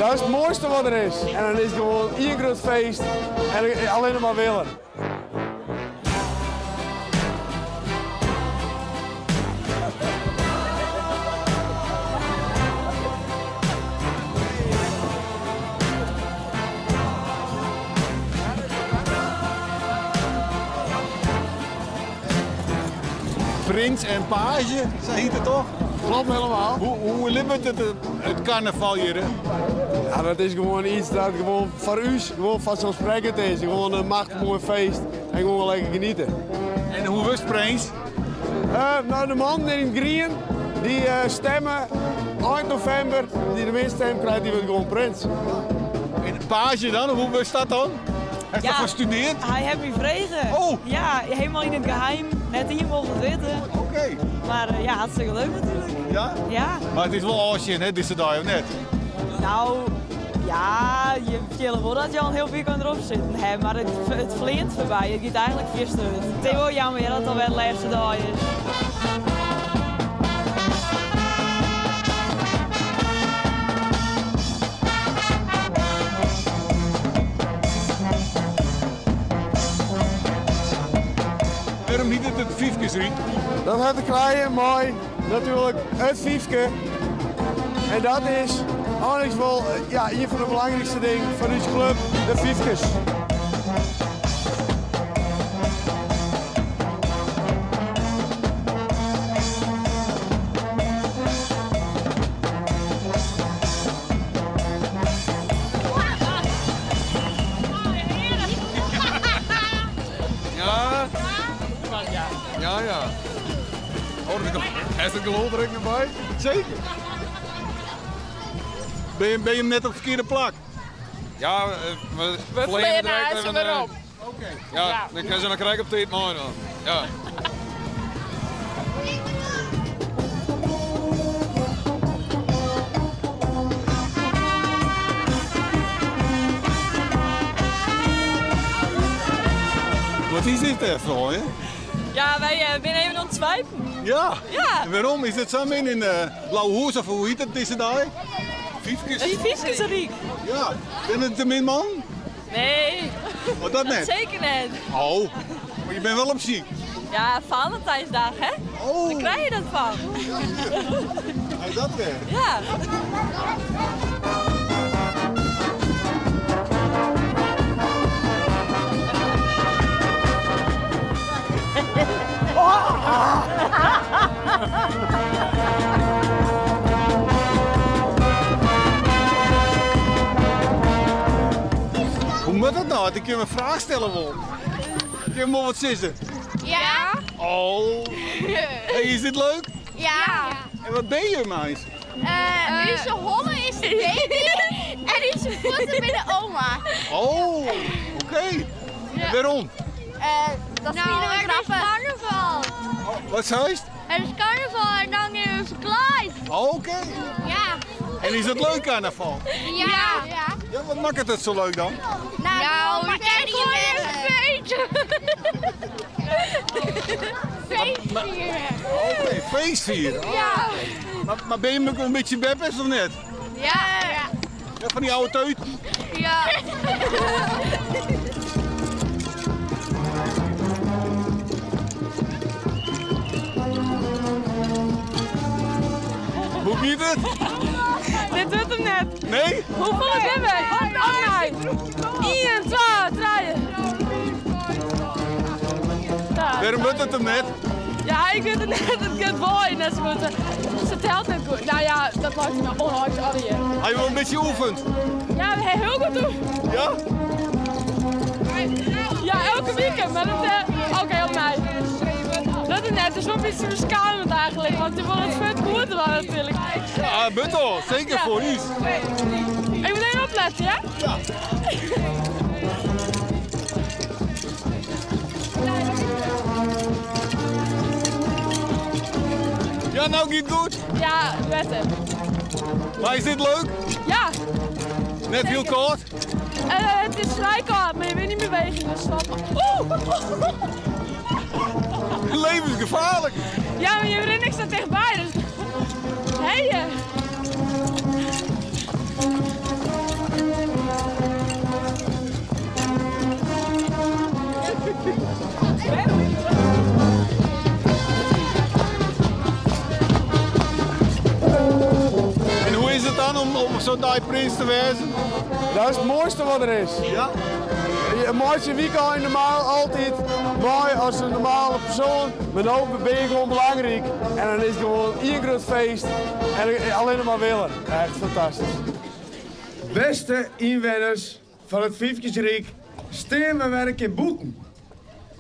Dat is it moaiste wat der is. En dan is it gewoan ien grut feest en allinne mar wille. Prins en Page, sa hjit it toch? Klopt helemaal. Hoe, hoe libbet it, it karnaval hjir? Ja, dat is gewoan yts dat gewoan foar ús gewoan fanselssprekkend is. Gewoan in machtich moai feest en gewoan lekker geniete. En hoe wurdst prins? Uh, nou, de mannen yn it grien dy uh, stemme ein novimber. Dy't de measte stim krijt, dy wurdt gewoan prins. En page dan, hoe wurdst dat dan? Hast ja, derfoar studearre? Hy hat my frege. Oh. Ja, helemaal yn it geheim. Net ien mocht it witte. Oké. Mar uh, ja, hartstikke leuk natuerlik. Ja? Ja. Mar it is wol ôfsjen, hè, dizze dei, of net? Nou, ja, je fiele wol dat je al in hiel weekend derop sitten ha, mar it, it fleant foarby. It giet eigentlik fierste hurd. It is wol jammer dat it alwer de lêste dei is. Wêrom hjit it it Fyfkesryk? Dat hat te krijen mei natuerlik it fyfke. En dat is eins wol ja, ien fan de belangrykste dingen fan ús klup, de fyfkes. Ja? Ja, ja. Oh, is it gelûd der ek noch by? Seker. Ben je, ben je net op it ferkearde plak? Ja, we, we fleane direkt even werom. Oké. Ja, dan kinne se noch krekt op tiid meidwaan. Ja. Wat is dit dêrfoar? Hè? Ja, wy uh, binne even oan it swipen. Ja? Ja. En wêrom? Is it sa min yn uh, Blauhûs of hoe hjit it dizze dei? Fyfkes? Fyfkesryk. Ja. Binne it te min man? Nee. Oh, dat net? Seker net. Oh, mar je binne wol op syk. Ja, Valentijnsdag, hè? Oh. Dêr krije je dat fan. Ja, dat wer. Ja. Hoe moat dat no? Ik kin in fraach stelle wol. Kin wol wat sizze? Ja. Oh. Hey, is dit leuk? Ja. En wat binne je meis? Uh, Us holle is de baby en ús fuotten binne de oma. Oh, oké. Ja. Wêrom? Uh, dat nou, fine we grappich. carnaval. Oh, wat seist? Het is carnaval en dan geane we ferklaaid. Oh, Oké. Ja. En is het leuk carnaval? Ja. Ja. Ja, wat makket it sa leuk dan? Nou, nou we kennen je feest. Feest vieren. Oké, feest vieren. Ja. Mar, mar binne je in bytsje beppers of net? Ja. Ja, fan dy oude teut? Ja. Hoe giet it? Dit wurdt him net. Nee? Hoefolle binne we? Oh nee. 1, 2, 3. Wêrom wurdt it him net? Ja, ik wit it net. It giet wol net sa goed. Se telt net goed. Nou ja, dat leit my ûnheis allegear. Ha je wol in bytsje oefend? Ja, we hawwe hiel goed oefend. Ja? Ja, elke wike. Mar dat, uh, oké, op my. Dat is net. Het is wol in bytsje beskamend eigentlik, want je wol it fuort goed dwaan natuerlik. Ja, Buttel, seker Ja. foar ús. Ik moat even oplette, ja? Ja. Ja, no giet it goed. Ja, better. Mar is dit leuk? Ja. Net hiel kâld? Uh, it is frij kâld, mar je binne yn beweging, dus stop. Oeh! Levensgefaarlik. Ja, mar je rinne ek sa tichtby, dus... Hey! it dan om om zo'n dei prins te wêzen? Dat is it moaiste wat der is. Ja? Je meitsje wykein normaal altyd mei as in normale persoan, mar no bin je gewoan belangryk en dan is it gewoan ien grut feest en allinnich mar wille. Echt fantastysk. Bêste ynwenners fan it Fyfkesryk, stean we wer in kear bûten.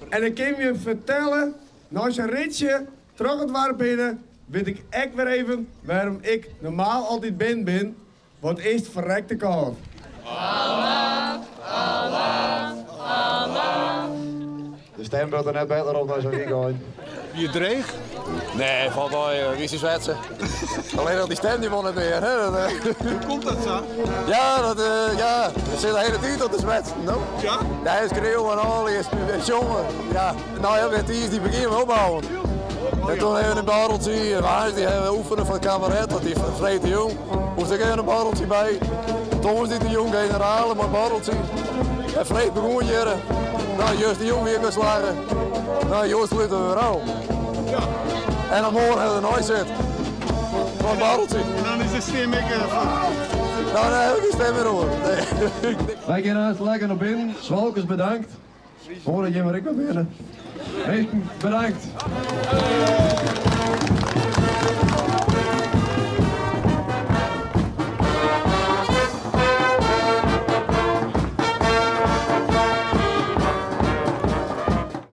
En ik kin je fertelle, nei sa'n ritsje troch it doarp hinne, wit ik ek wer even wêrom ik normaal altyd binnen bin, want it is ferrekte kâld. De stem wurdt der net better op nei sa'n wykein. Wie it dreech? Nee, falt mei. Wie se swetse. Allinnich dy stem dy wol net mear. Hoe komt dat sa? Ja, dat, ja, it sit de hiele tiid op te swetsen, no. Ja? Ja, en skreeuwen en al, en sjongen. Ja, no ja, wer tiisdei begjinne we opbouwen. En toen even in borreltsje, en woansdei hawwe we oefene foar it kabaret, want dy freedtejûn moast ek even in borreltsje by. Tongersdeitejûn generale mei borreltsje. En freed begûn hjir. No, justerjûn wie ik wer slagge. No, hjoed slute we wer ôf. En dan moarn hawwe we de neisit. Mei in borreltsje. En dan is de stim ek fuort. No, dan ha ik gjin stim mear oer. Nee. Wy gean aanst lekker nei binnen. Swalkers bedankt. Hoor dat jimme der ek wer binne. Minsken, bedankt.